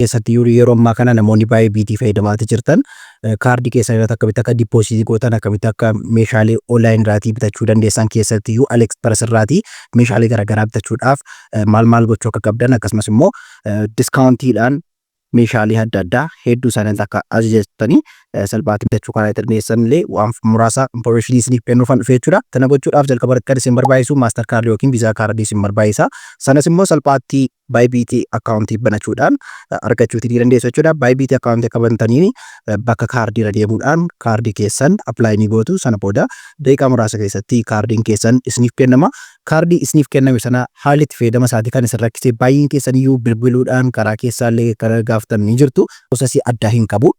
Keessatti yeroo ammaa kana namoonni baay'ee Bybit fayyadamaati jirtan. Kaardii keessan irratti akkamitti akka deposit gootan, akkamitti akka meeshaalee online irraatii bitachuu dandeessan, keessattiyyuu AliExpress irraatii meeshaalee garaagaraa bitachuudhaaf maal maal gochuu akka qabdan, akkasumas immoo discountiidhaan meeshaalee adda addaa hedduu isaanii akka ajajattanii salphaatti bitachuu karaa dandeessan illee waan muraasa information isiniif kennuufan dhufe jechuudha. Kana gochuudhaaf jalqaba kan isin barbaachisu Master Card yookiin Visa card isin barbaachisa. Sanas immoo salphaatti Bybit account banachuudhaan argachuutii ni dandeessu jechuudha. Bybit account akka bantanii bakka kaardii irra deemuudhaan kaardii keessan apply ni gootu. Sana booda daqiiqaa muraasa keessatti kaardiin keessan isiniif kennama. Kaardii isiniif kenname sana haalli itti fayyadama isaatii kan isin rakkise, baay'een keessan iyyuu bilbiluudhaan karaa keessaallee karaa gaafatan ni jirtu. Process addaa hin qabu.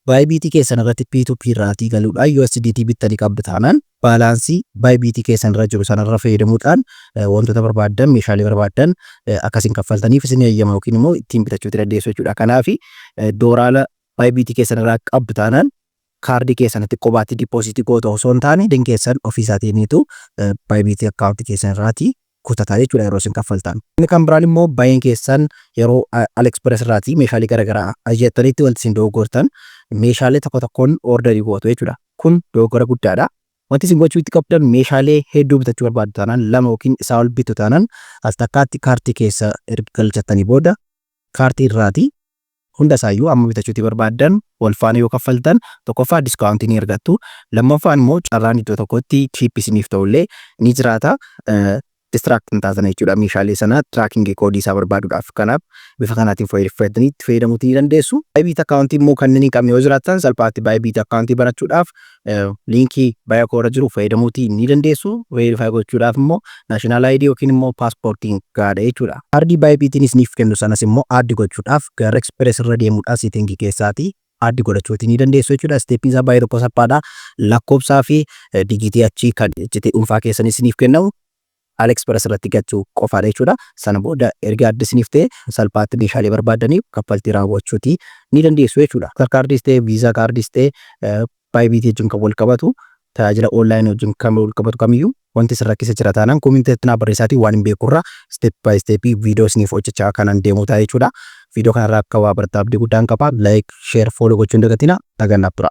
Bybit keessan irratti P2P irraatii galuudhaan USDT bittanii qabdu taanaan, balance Bybit keessan irra jiru sanarra fayyadamuudhaan wantoota barbaaddan, meeshaalee barbaaddan akkasiin kaffaltaniif isin eeyyama yookiin immoo ittiin bitachuu dandeessu jechuudha. Kanaaf doolaara Bybit keessan irraa qabdu taanaan, kaardii keessanitti qobaatti deposit gootu osoo hin taane, din keessan ofiisaatiiniitu Bybit account keessan irraatii kutataa jechuudha yeroo isin kaffaltan. Inni kan biraan immoo baay'een keessan yeroo AliExpress irraatii meeshaalee garaagaraa ajajattanitti wanti isin dogoggortan meeshaalee tokko tokkoon order gootu jechuudha. Kun dogoggora guddaadha. Wanti isin gochuu itti qabdan, meeshaalee hedduu bitachuu barbaaddu taanaan, lama yookiin isaa ol bitu taanaan, al takkaatti cart keessa erga galchattanii booda cart irraatii hunda isaayyuu amma bitachuutti barbaaddan wal faana yoo kaffaltan, tokkoffaa discount ni argattu, lammaffaan immoo carraan iddoo tokkotti cheap isiniif ta'ullee ni jiraata. Distract hin taatan jechuudha meeshaalee sana tracking code isaa barbaaduudhaaf. Kanaaf bifa kanaatiin fayyadamanii itti fayyadamuu ni dandeessu. Bybit account immoo kanneen hin qabne yoo jiraattan, salphaatti Bybit account banachuudhaaf link bio irra jiru fayyadamuutii ni dandeessu. Verify gochuudhaaf immoo national ID yookiin immoo paaspoortiin gahaadha jechuudha. Kaardii Bybitiin isiniif kennu sanas immoo add gochuudhaaf gara Express irra deemuudhaan setting keessaatii add godhachuutii ni dandeessu jechuudha. Stepiin isaa baay'ee tokko salphaadha. Lakkoofsaa fi digit achii kan iccitii dhuunfaa keessan isiniif kennamu AliExpress irratti galchuu qofaadha jechuudha. Sana booda erga add isiniif ta'e, salphaatti meeshaalee barbaadaniif kaffaltii raawwachuutii ni dandeessu jechuudha. Kaardiis ta'e, Visa kaardiis ta'e, Bybit wajjin kan wal qabatu, tajaajila online wajjin kan wal qabatu kamiyyuu wanti isin rakkisa jira taanaan commentiitti naa barreessaatii waan hin beekurraa step by step viidiyoo isiniif hojjechaa kanan deemu ta'a jechuudha. Viidiyoo kanarraa akka waa baratan abdii guddaan qaba. Like, share, follow gochuu hin dagatinaa. Nagaan naaf tura.